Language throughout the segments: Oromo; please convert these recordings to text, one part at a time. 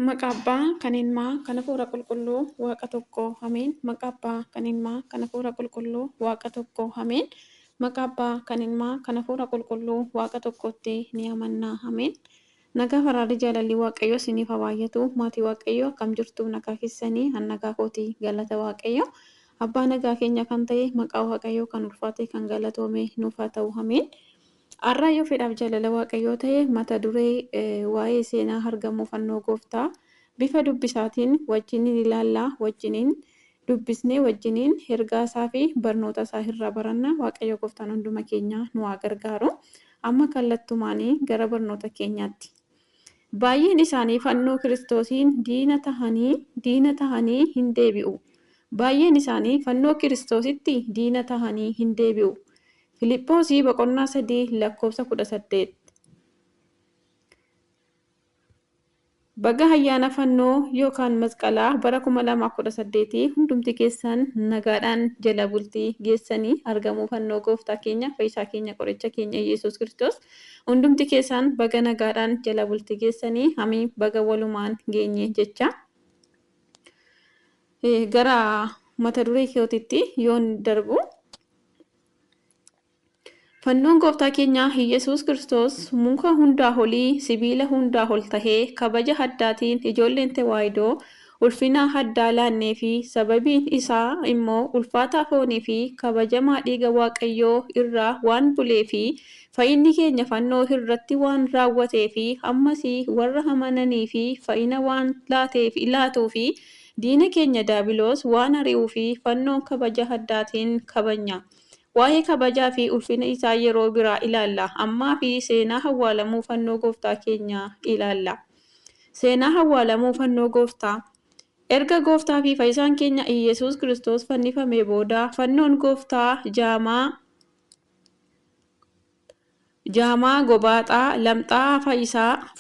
Maqaa Abbaa kan Ilmaa kan Hafuura Qulqulluu Waaqa tokko Ameen. Maqaa Abbaa kan Ilmaa kan Hafuura Qulqulluu Waaqa tokko Ameen. Maqaa Abbaa kan Ilmaa kan Hafuura Qulqulluu Waaqa tokkotti ni amanna. Ameen. Nagaa faraarri jaalalli Waaqayyoo isiniif haa baay'atu. Maatii Waaqayyoo, akkam jirtu? Nagaa keessanii? An nagaa kooti, galata Waaqayyo. Abbaa nagaa keenya kan ta'e maqaa Waaqayyoo kan ulfaate kan galatoome nuuf haa ta'u. Ameen. Har'a yoo fedhaaf jaalala Waaqayyoo ta'e, mata duree waa'ee seenaa argamuu fannoo gooftaa bifa dubbisaatiin wajjiniin ilaallaa, wajjiniin dubbisnee, wajjiniin ergaa isaa fi barnoota isaa irraa baranna. Waaqayyo gooftaan hunduma keenya nu haa gargaaru. Amma kallattumaanii gara barnoota keenyaatti. Baay'een isaanii fannoo Kiristoosiin diina tahanii hin deebi'u. Baay'een isaanii fannoo Kiristoositti diina tahanii hin deebi'u. Filiphpoosii boqonnaa 3 lakkoofsa 18. Baga ayyaana fannoo yookaan masqalaa bara 2018 hundumti keessan nagaadhaan jala bultii geessanii, argamuu fannoo gooftaa keenya, fayyisaa keenya, qoricha keenya Yesuus Kiristoos hundumti keessan baga nagaadhaan jala bultii geessanii. Amiin, baga walumaan geenye jecha. Gara mata duree kootiitti yoon darbu, fannoon gooftaa keenya Iyyasuus Kiristoos muka hundaa olii, sibiila hundaa ol tahee kabaja addaatiin ijoolleen Tewaayidoo ulfina addaa laannee fi sababiin isaa immoo ulfaataa foonii fi kabajamaa dhiiga Waaqayyoo irraa waan bulee fi fayyinni keenya fannoo irratti waan raawwatee fi ammasii warra amananii fi fayyina waan laatuu fi diina keenya Daabiloos waan ari'uu fi fannoon kabaja addaatiin kabajna. Waa'ee kabajaa fi ulfina isaa yeroo biraa ilaalla. Ammaa fi seenaa awwaalamuu fannoo gooftaa keenyaa ilaalla. Seenaa awwaalamuu fannoo gooftaa. Erga gooftaa fi fayyisaan keenya Iyyasuus Kiristoos fannifamee booda, fannoon gooftaa jaamaa, gobaaxaa, lamxaa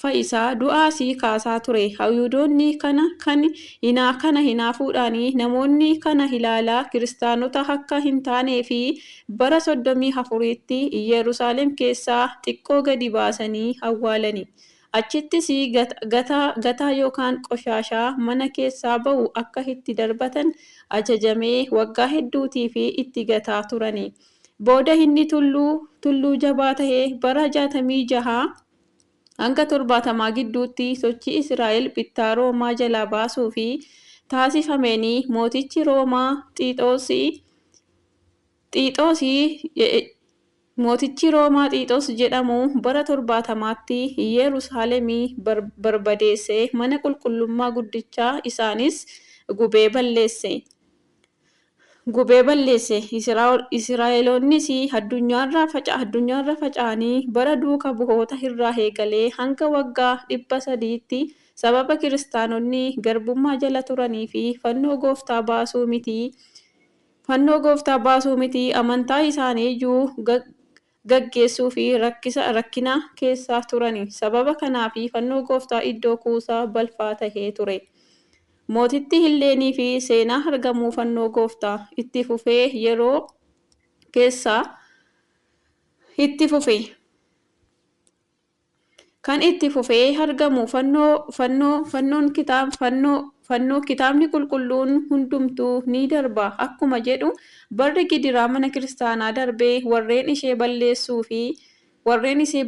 fayyisaa, du'aasii kaasaa ture. Yihuudoonni kana kan kana hinaafuudhaan namoonni kana ilaalaa kiristaanota akka hin taanee fi bara 34tti Yerusaalem keessaa xiqqoo gadi baasanii awwaalani. Achittis gataa yookaan qoshaashaa mana keessaa ba'u akka itti darbatan ajajamee waggaa hedduutii fi itti gataa turani. Booda inni tulluu jabaa ta'ee bara 66 hanga 70 gidduutti sochii Israa'el bittaa Roomaa jalaa baasuu fi taasifameen mootichi Roomaa Xiixoos jedhamu bara 70tti Yerusaalemii barbadeessee mana qulqullummaa guddichaa isaanis gubee balleesse. Gubee balleesse. Israa'eloonnis addunyaarra faca'anii bara duuka bu'oota irraa eegalee hanga waggaa 300tti sababa kiristaanonni garbummaa jala turanii fi fannoo gooftaa baasuu miti amantaa isaanii iyyuu gaggeessuu fi rakkina keessa turani. Sababa kanaaf fannoo gooftaa iddoo kuusaa balfaa tahee ture. Mootitti Hilleenii fi seenaa argamuu fannoo gooftaa itti fufee yeroo keessa itti fufe. Kan itti fufee argamu fannoo fannoon kitaab fannoo fannoo kitaabni qulqulluun hundumtuu ni darba akkuma jedhu, barri gidiraa mana kiristaanaa darbee warreen ishee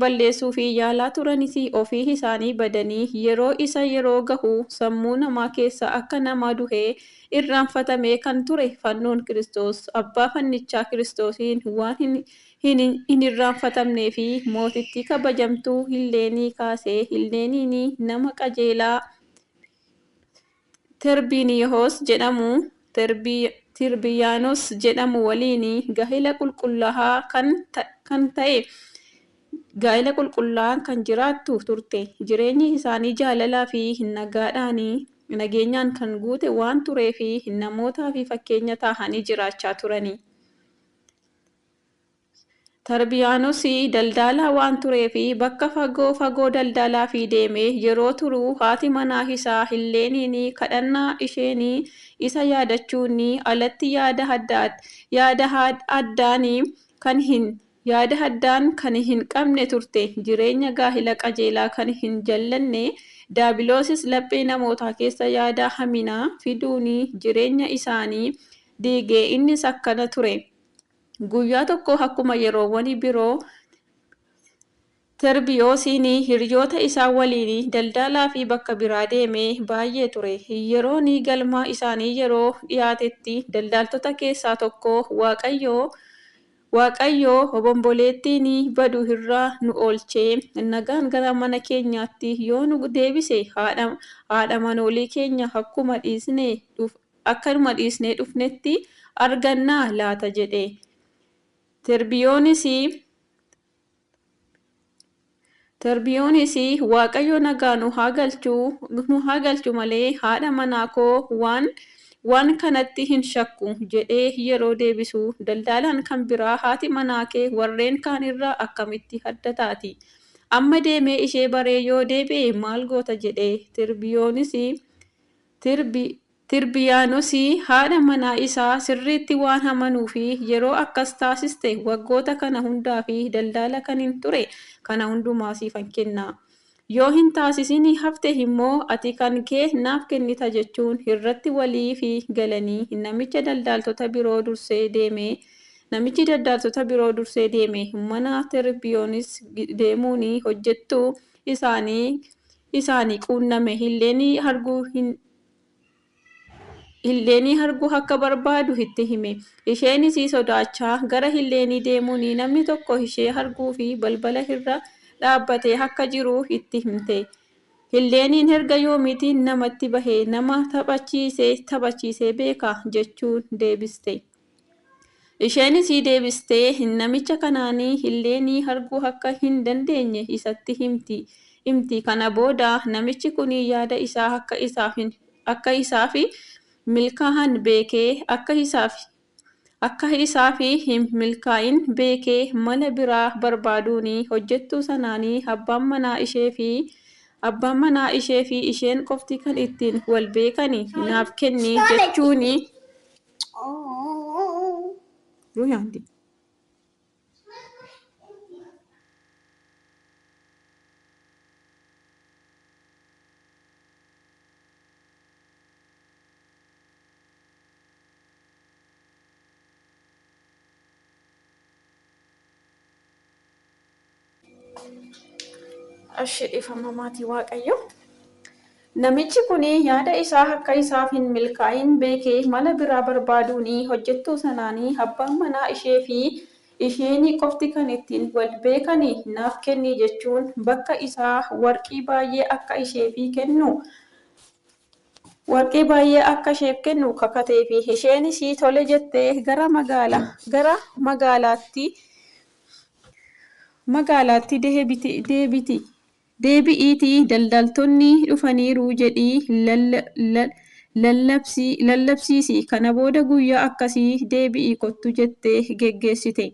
balleessuu fi yaalaa turanis ofii isaanii badanii yeroo isa yeroo gahu sammuu namaa keessa akka nama duhee irraanfatamee kan ture fannoon Kiristoos abbaa fannichaa Kiristoosiin waan hin irraanfatamnee fi mootittii kabajamtuu Hilleenii kaasee Hilleeniin nama qajeelaa Tirbiyaanoos jedhamu waliin gaa'ela qulqullaa'aa kan ta'e gaa'ela qulqullaa'aa kan jiraattu turte. Jireenyi isaanii jaalalaa fi nagaadhaan nageenyaan kan guute waan tureef namootaaf fakkeenya ta'anii jiraachaa turani. Tarbiyaanos daldalaa waan tureef bakka fagoo fagoo daldalaa fi deemee yeroo turu, haati manaa isaa Hilleeniin kadhannaa isheen isa yaadachuun alatti yaada addaan kan hin Yaada addaan kan hin qabne turte. Jireenya gaa'ela qajeelaa kan hin jallanne Daabiloosis laphee namootaa keessa yaada haminaa fiduun jireenya isaanii diige. Innis akkana ture. Guyyaa tokko akkuma yeroowwan biroo Terbiyoosiin hiriyoota isaa waliin daldalaa fi bakka biraa deemee baay'ee ture. Yeroon galma isaanii yeroo dhiyaatetti daldaltoota keessaa tokko Waaqayyo obomboleettiin badu irraa nu oolchee nagaan gara mana keenyaatti yoo nu deebise haadha manoolii keenya akkuma dhiisnee dhufnetti argannaa laata jedhe. Terbiyoonis Waaqayyo nagaa nu haa galchu malee haadha manaa koo waan kanatti hin shakku jedhee yeroo deebisu daldalaan kan biraa haati manaa kee warreen kaan irraa akkamitti adda taati? Amma deemee ishee baree yoo deebi'e maal goota jedhe. Tirbiyaanos haadha manaa isaa sirriitti waan amanuu fi yeroo akkas taasiste waggoota kana hundaa fi daldala kan hin ture kana hundumaa siifan kenna. Yoo hin taasisin hafte immoo ati kan kee naaf kennita jechuun irratti walii fi galanii namicha daldaltoota biroo dursee deeme. Namichi daldaltoota biroo dursee deeme mana Terbiyoonis deemuun hojjettuu isaanii quunname. Hilleenii arguu akka barbaadu itti hime. Isheenis sodaachaa gara Hilleenii deemuun namni tokko ishee arguu fi balbala irra dhaabbatee akka jiru itti himte. Hilleeniin erga yoomiitiin namatti bahee nama taphachiisee beeka jechuun deebiste. Isheenis deebistee namicha kanaan Hilleenii arguu akka hin dandeenye isatti himti. Kana booda namichi kun yaada isaa akka isaaf milkaa'an beekee akka isaaf hin milkaa'in beekee mala biraa barbaaduun hojjettuu sanaan abbaan manaa ishee fi isheen qofti kan ittiin wal beekan naaf kenni jechuun Ashii maatii Waaqayyo. Namichi kun yaada isaa akka isaaf hin milkaa'in beekee mala biraa barbaaduun hojjettuu sanaan abbaan manaa ishee fi isheen qofti kan ittiin wal beekan naaf kenni jechuun bakka isaa warqii baay'ee akka isheef kennu kakateefi isheenis tole jettee gara magaalaatti deebi'iitii daldaltoonni dhufaniiru jedhii lallabsiisi. Kana booda guyyaa akkasii deebi'ii kottu jettee geggeessite.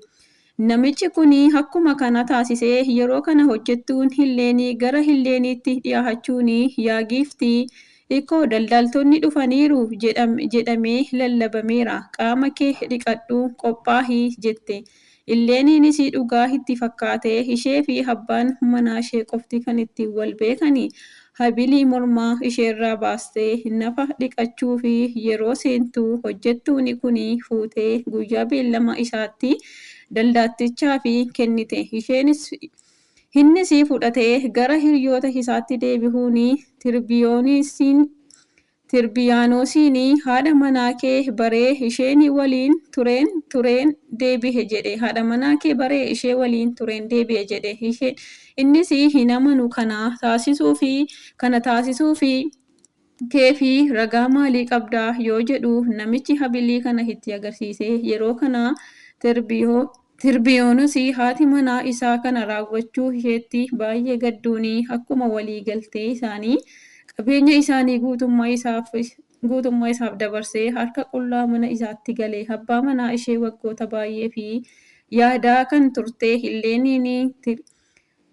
Namichi kun akkuma kana taasisee yeroo kana hojjettuun Hilleenii gara Hilleeniitti dhiyaachuun yaa giiftii ikoo daldaltoonni dhufaniiru jedhamee lallabameera. Qaama kee dhiqadhu qophaa'i jette. Hilleeniinis dhugaa itti fakkaatee ishee fi abbaan manaa ishee qofti kan ittiin wal beekan habilii mormaa isheerraa baastee nafa dhiqachuu fi yeroo seentu hojjettuun kun fuutee guyyaa beellama isaatti daldaltichaaf kennite. Innis fudhatee gara hiriyoota isaatti deebi'uun Tirbiyaanosiin haadha manaa kee baree isheen waliin tureen deebi'e jedhe. Haadha manaa kee baree ishee waliin tureen deebi'e jedhe. Innis hin amanu kana taasisuuf kee fi ragaa maalii qabdaa yoo jedhu namichi habilii kana itti agarsiise. Yeroo kana Tirbiyoonos haati manaa isaa kana raawwachuu isheetti baay'ee gadduun akkuma walii galtee isaanii qabeenya isaanii guutummaa isaaf dabarsee harka qullaa mana isaatti gale. Abbaa manaa ishee waggoota baay'ee fi yaadaa kan turte Hilleeniin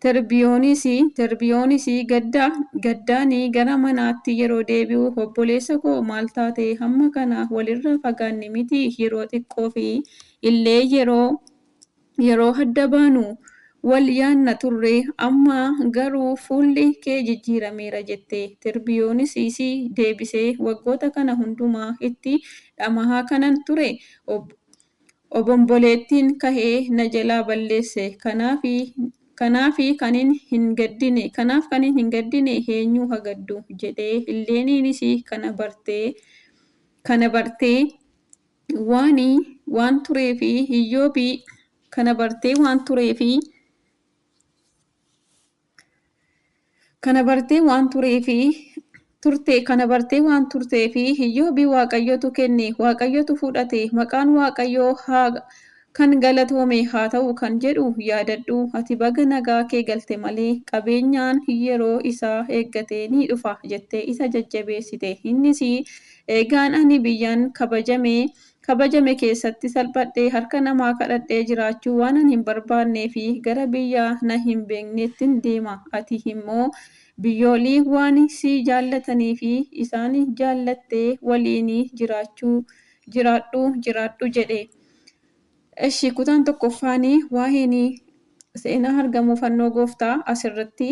Tirbiyoonis gaddaan gara manaatti yeroo deebi'u obboleessa koo maal taate hamma kana walirraa fagaanne miti yeroo xiqqoo fi illee yeroo Yeroo adda baanu wal yaanna turre, amma garuu fuulli kee jijjiirameera jette. Tirbiyoonsis deebisee, waggoota kana hundumaa itti dhama'aa kanan ture obomboleettiin ka'ee na jalaa balleesse. Kanaaf kanin hin gaddine eenyu haa gaddu jedhe. Illeeniinis kana bartee waan tureef Iyyoobii kana bartee waan tureefi kana bartee waan tureefi turte kana bartee waan turteefi Iyyoobii Waaqayyotu kenne, Waaqayyotu fudhate, maqaan Waaqayyoo haa kan galatoome haa ta'u kan jedhu yaadadhu. Ati baga nagaa kee galte malee qabeenyaan yeroo isaa eeggatee ni dhufa jettee isa jajjabeessite. Innis eegaan ani biyyaan kabajame keessatti salphadhee harka namaa kadhadhee jiraachuu waan hin barbaannee fi gara biyya na hin beekneettin deema. Ati immoo biyyoolii waan si jaallatanii fi isaan jaallattee waliin jiraadhu jedhe. Eshi, kutaan tokkoffaan waa'een seenaa argamuu fannoo gooftaa asirratti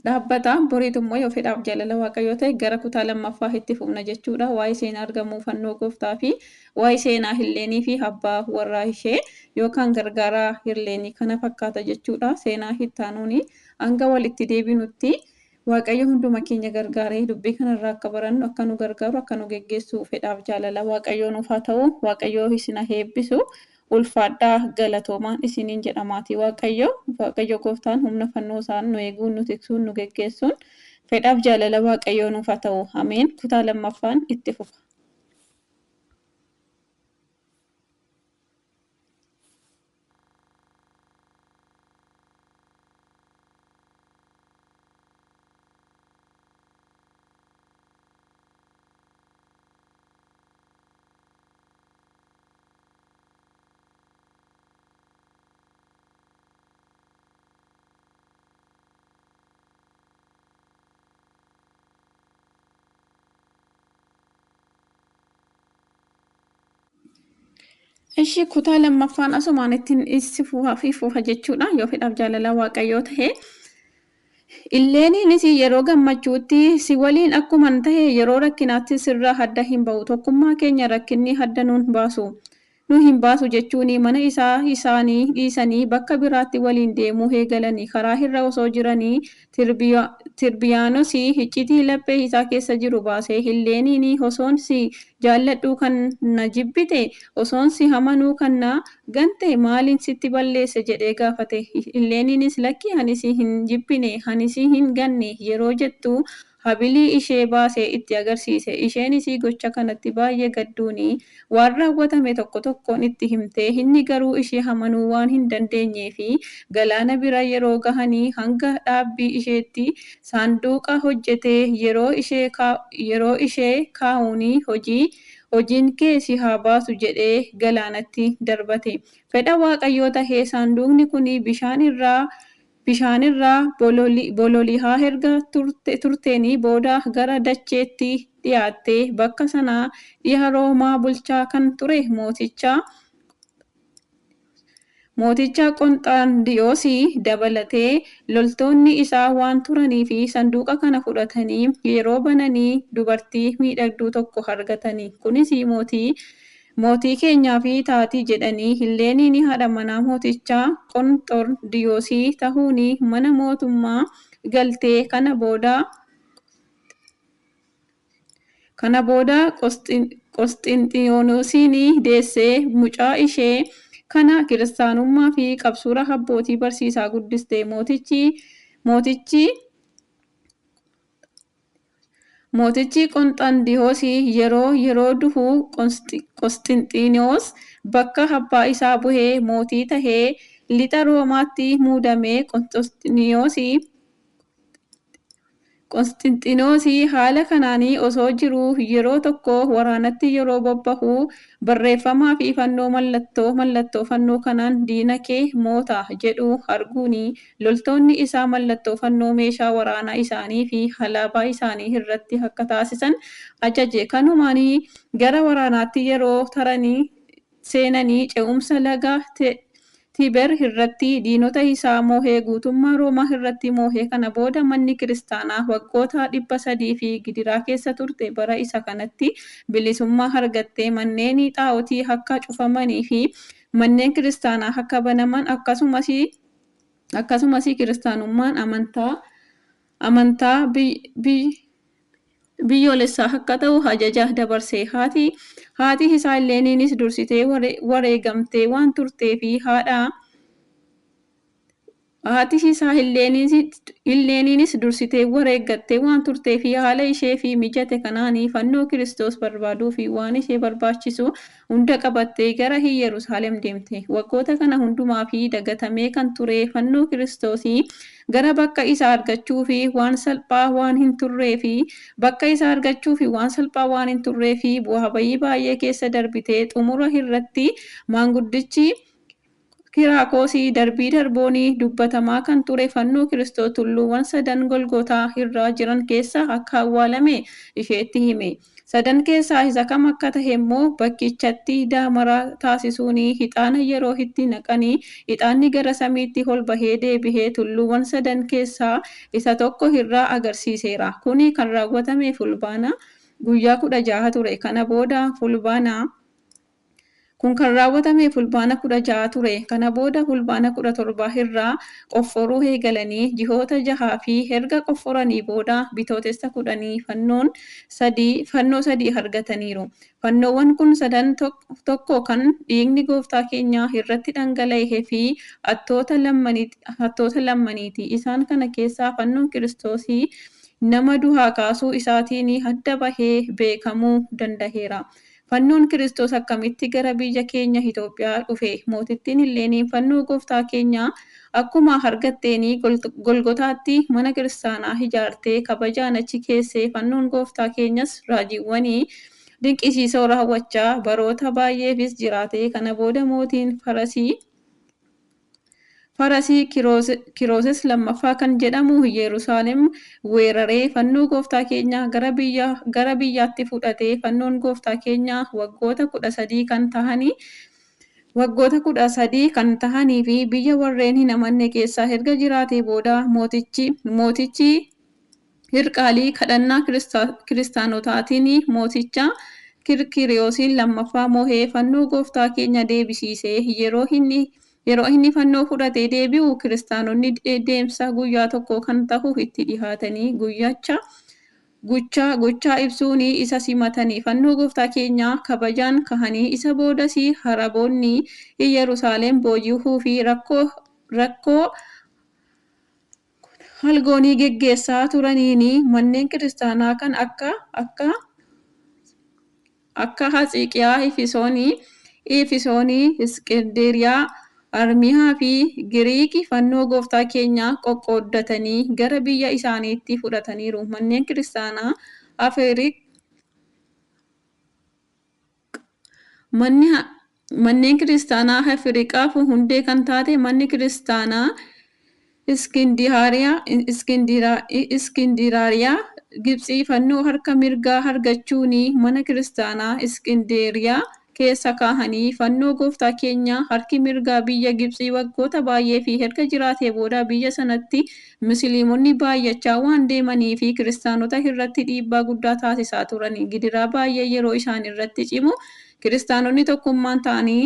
dhaabbata. Boriitu immoo yoo fedhaaf jaalala Waaqayyoo ta'e gara kutaa lammaffaa itti fufna jechuudha. Waa'ee seenaa argamuu fannoo gooftaa fi waa'ee seenaa Hilleenii fi abbaa warraa ishee yookaan gargaaraa Hilleenii kana fakkaata jechuudha. Seenaa itti hanga walitti deebinutti Waaqayyo hunduma keenya gargaaree dubbii kanarraa akka barannu, akka nu gargaaru, akka nu geggeessu fedhaaf jaalala Waaqayyoo nuuf haa ta'u. Waaqayyoo isin haa eebbisu. Ulfaadhaa, galatoomaan isiniin jedhamaati. Waaqayyo gooftaan humna fannoo isaan nu eeguun, nu tiksuun, nu geggeessuun fedhaaf jaalala Waaqayyoo nuuf haa ta'u. Ameen. Kutaa lammaffaan itti fufa. Ishi, kutaa lammaffaan asumaan ittiin itti fufa jechuudha. Yoo fedhaaf jaalala Waaqayyoo ta'e. Illeeniinis yeroo gammachuutti si waliin akkuman ta'e yeroo rakkinaatti sirraa adda hin ba'u. Tokkummaa keenya rakkinni adda nuun baasu. Nu hin baasu jechuun mana isaa isaanii dhiisanii bakka biraatti waliin deemuu eegalanii. Karaa irra osoo jiranii Tirbiyaanos iccitii laphee isaa keessa jiru baasee, Hilleeniin osoon si jaalladhuu kan na jibbite, osoon si amanuu kan na gante, maaliin sitti balleesse jedhee gaafate. Hilleeniinis lakki, ani si hin jibbine, ani si hin ganne yeroo jettu habilii ishee baasee itti agarsiise. Isheenis gocha kanatti baay'ee gadduun waan raawwatame tokko tokkoon itti himte. Inni garuu ishee amanuu waan hin dandeenyee fi galaana bira yeroo gahanii hanga dhaabbii isheetti saanduqa hojjetee yeroo ishee kaa'uun hojiin kee si haa baasu jedhee galaanatti darbate. Fedha Waaqayyoo tahee saanduqni kun bishaanirraa bololi'aa erga turteenii booda gara dacheetti dhiyaatte. Bakka sanaa dhiha Roomaa bulchaa kan ture mooticha Qonxaandiyoos dabalatee loltoonni isaa waan turanii fi sanduuqa kana fudhatanii yeroo bananii dubartii miidhagduu tokko argatanii. Kunis mootii keenyaaf taatii jedhanii. Hilleeniin haadha manaa mooticha Qonxoordiyoos ta'uun mana mootummaa galtee. Kana booda Qosxinxiyoosiin deessee mucaa ishee kana kiristaanummaa fi qabsuura abbootii barsiisaa guddiste. Mootichi Qonxandiyoos yeroo du'u Qosxinxiyoos bakka abbaa isaa bu'ee mootii tahee lixa Roomaatti muudame. Qosxinxiyoos haala kanaan osoo jiruu yeroo tokko waraanatti yeroo bobba'u barreeffamaa fi fannoo mallattoo fannoo kanaan diina kee moota jedhu arguun loltoonni isaa mallattoo fannoo meeshaa waraanaa isaanii fi alaabaa isaanii irratti akka taasisan ajaje. Kanumaan gara waraanaatti yeroo taranii seenanii ce'umsa laga Tiber irratti diinota isaa moohee guutummaa Roomaa irratti moohee. Kana booda manni kiristaanaa waggoota 300 fi gidiraa keessa turte bara isa kanatti bilisummaa argattee manneen xaa'otii akka cufamanii fi manneen kiristaanaa akka banaman, akkasumas kiristaanummaan amantaa biyyoolessaa akka ta'u ajaja dabarse. Haati isaa Illeeniinis dursitee wareegamtee waan turtee fi haati isaa Illeeniinis dursitee wareeggattee waan turtee fi haala ishee fi mijate kanaan fannoo Kiristoos barbaaduu fi waan ishee barbaachisu hunda qabattee gara Iyyerusaalem deemte. Waggoota kana hundumaa fi dagatamee kan ture fannoo Kiristoosii gara bakka isaa argachuu fi waan salphaa waan hin turree fi bakka isaa argachuu fi waan salphaa waan hin turree fi bu'aa bayii baay'ee keessa darbitee xumura irratti maanguddichi Kiraakosii darbii darboonii dubbatamaa kan ture fannoo Kiristoos tulluuwwan sadan Golgotaa irra jiran keessa akka awwaalame isheetti hime. Sadan keessaa isa kam akka ta'e immoo bakkichatti daamaraa taasisuun ixaana yeroo itti naqanii ixaanni gara samiitti ol bahee deebi'ee tulluuwwan sadan keessaa isa tokko irraa agarsiiseera. Kuni kan raawwatame Fulbaana guyyaa 16 ture. Kana booda Fulbaana Kun kan raawwatame Fulbaana 16 ture. Kana booda Fulbaana 17 irraa qofforuu eegalanii ji'oota jahaa fi erga qofforanii booda Bitootessa 10 fannoo sadii argataniiru. Fannoowwan kun sadan tokko kan dhiigni gooftaa keenyaa irratti dhangala'ee fi hattoota lammaniiti. Isaan kana keessaa fannoon Kiristoosii nama du'aa kaasuu isaatiin adda bahee beekamuu danda'eera. Fannoon Kiristoos akkamitti gara biyya keenya Itoophiyaa dhufe? Mootittiin Illeeniin fannoo gooftaa keenyaa akkuma argatteen Golgotaatti mana kiristaanaa ijaartee kabajaan achi keessee. Fannoon gooftaa keenyas raajiiwwan dinqisiisoo raawwachaa baroota baay'eefis jiraate. Kana booda mootiin Farasii Kirooses lammaffaa kan jedhamu Yerusaalem weeraree fannoo gooftaa keenyaa gara biyyaatti fudhate. Fannoon gooftaa keenyaa waggoota 13 kan tahanii waggoota 13 kan tahanii fi biyya warreen hin amanne keessa erga jiraatee booda mootichi Hirqaalii kadhannaa kiristaanotaatiin mooticha Kirkiriyoosiin lammaffaa moohee fannoo gooftaa keenya deebisiise. Yeroo inni fannoo fudhatee deebi'u kiristaanonni deemsa guyyaa tokko kan tahu itti dhihaatanii guyyacha gochaa gochaa ibsuun isa simatanii fannoo gooftaa keenyaa kabajaan kahanii. Isa boodas Araboonni Yerusaalem booji'uu fi rakkoo halgoonii geggeessaa turaniin manneen kiristaanaa kan akka Hatsiqiyaa, Ifisoonii, Iskindiriyaa, Armiyaa fi Giriik fannoo gooftaa keenyaa qoqqooddatanii gara biyya isaaniitti fudhataniiru. Manneen kiristaanaa Afriik Manneen kiristaanaa Afriikaaf hundee kan taate manni kiristaanaa Iskindiriyaa Gibxii fannoo harka mirgaa argachuun mana kiristaanaa Iskindiriyaa keessa kaahanii. Fannoo gooftaa keenyaa harki mirgaa biyya Gibxii waggoota baay'ee fi erga jiraatee booda biyya sanatti musliimonni baay'achaa waan deemanii fi kiristaanota irratti dhiibbaa guddaa taasisaa turan. Gidiraa baay'ee yeroo isaan irratti cimu kiristaanonni tokkummaan ta'anii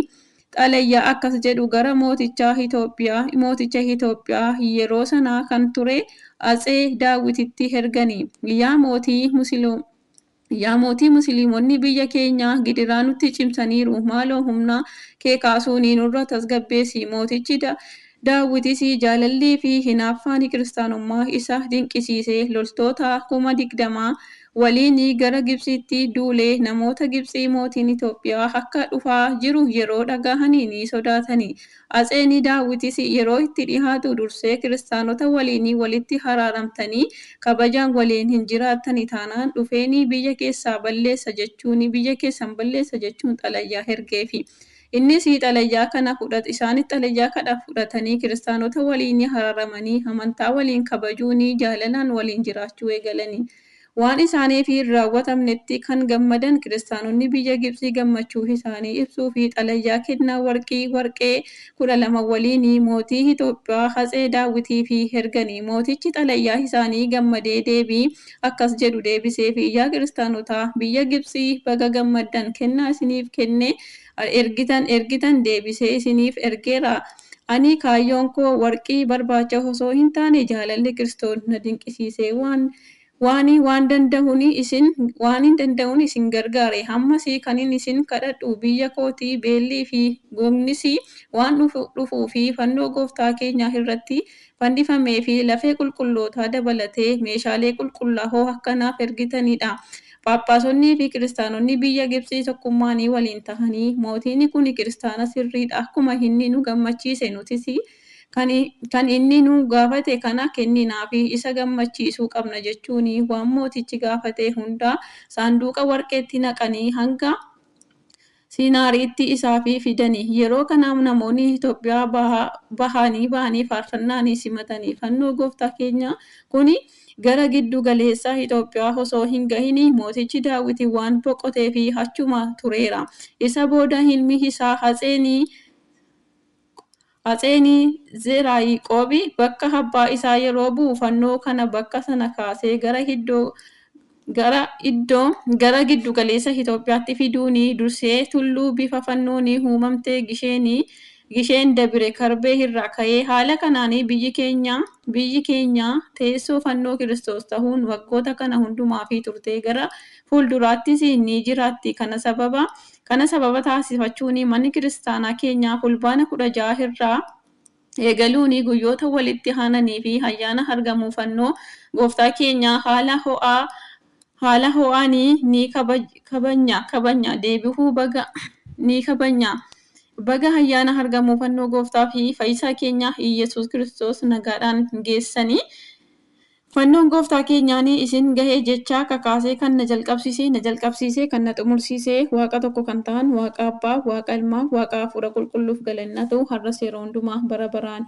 xalayaa akkas jedhu gara mooticha Itoophiyaa yeroo sanaa kan ture Atsee Daawititti ergani. Yaa mootii, musliimonni biyya keenya gidiraa nutti cimsaniiru. Maaloo humna kee kaasuun nurra tasgabbeessi. Mootichi Daawitis jaalallii fi hinaaffaan kiristaanummaa isa dinqisiise loltoota 20,000 waliin gara Gibxitti duulee. Namoota Gibxii mootiin Itoophiyaa akka dhufaa jiru yeroo dhagahanii ni sodaatani. Atseen Daawitis yeroo itti dhihaatu dursee kiristaanota waliin walitti araaramtanii kabajaan waliin hin jiraattani taanaan dhufeen biyya keessaa balleessa jechuun biyya keessan balleessa jechuun xalayaa ergeefi. Innis xalayaa kana fudhate. Isaanis xalayaa kana fudhatanii kiristaanota waliin araaramanii amantaa waliin kabajuun jaalalaan waliin jiraachuu eegalani. Waan isaaniif hin raawwatamnetti kan gammadan kiristaanonni biyya Gibxii gammachuu isaanii ibsuu fi xalayaa kennaa warqii warqee 12 waliin mootii Itoophiyaa Atsee Daawitiif ergani. Mootichi xalayaa isaanii gammadee deebii akkas jedhu deebiseef: Yaa kiristaanota biyya Gibxii baga gammaddan, kennaa isiniif kenne ergitan deebisee isiniif ergeera. Ani kaayyoon koo warqii barbaacha osoo hin taane jaalalli Kiristoos na dinqisiisee waan danda'uun isin gargaare. Ammas kanin isin kadhadhu biyya kootii beellii fi gogiinsi waan dhufuu fi fannoo gooftaa keenyaa irratti fannifamee fi lafee qulqullootaa dabalatee meeshaalee qulqullaa'oo akka naaf ergitanidha. Phaaphaasonnii fi kiristaanonni biyya Gibxii tokkummaan waliin ta'anii mootiin kun kiristaana sirriidha, akkuma inni nu gammachiise nutis kan inni nu gaafate kana kenninaafi isa gammachiisuu qabna jechuun waan mootichi gaafate hunda saanduqa warqeetti naqanii hanga Siinaariitti isaaf fidani. Yeroo kana namoonni Itoophiyaa bahanii faarfannaan simatani. Fannoo gooftaa keenyaa kun gara giddu galeessa Itoophiyaa osoo hin gahin mootichi Daawit waan boqoteef achuma tureera. Isa booda ilmi isaa Atseen Zeraa'iqoob bakka abbaa isaa yeroo bu'u fannoo kana bakka sana kaasee gara giddu galeessa Itoophiyaatti fiduun dursee tulluu bifa fannoon uumamte Gisheen Dabire Karbee irra kaa'e. Haala kanaan biyyi keenya teessoo fannoo Kiristoos ta'uun waggoota kana hundumaaf turte, gara fuulduraattis ni jiraatti. Kana sababa taasifachuun manni kiristaanaa keenya fulbaana 16 irraa eegaluun guyyoota walitti aananii fi ayyaana argamuu fannoo gooftaa keenyaa haala ho'aan ni kabajna. Deebi'uu baga ni kabajna. Baga ayyaana argamuu fannoo gooftaa fi fayyisaa keenya Iyyasuus Kiristoos nagaadhaan geessanii. Fannoon gooftaa keenyaan isin gahee jecha kakaasee kan na jalqabsiisee kan na xumursiisee Waaqa tokko kan ta'an Waaqa Abbaa, Waaqa Ilmaa, Waaqa Hafuura Qulqulluuf galanna ta'u har'as yeroo hundumaa bara baraan.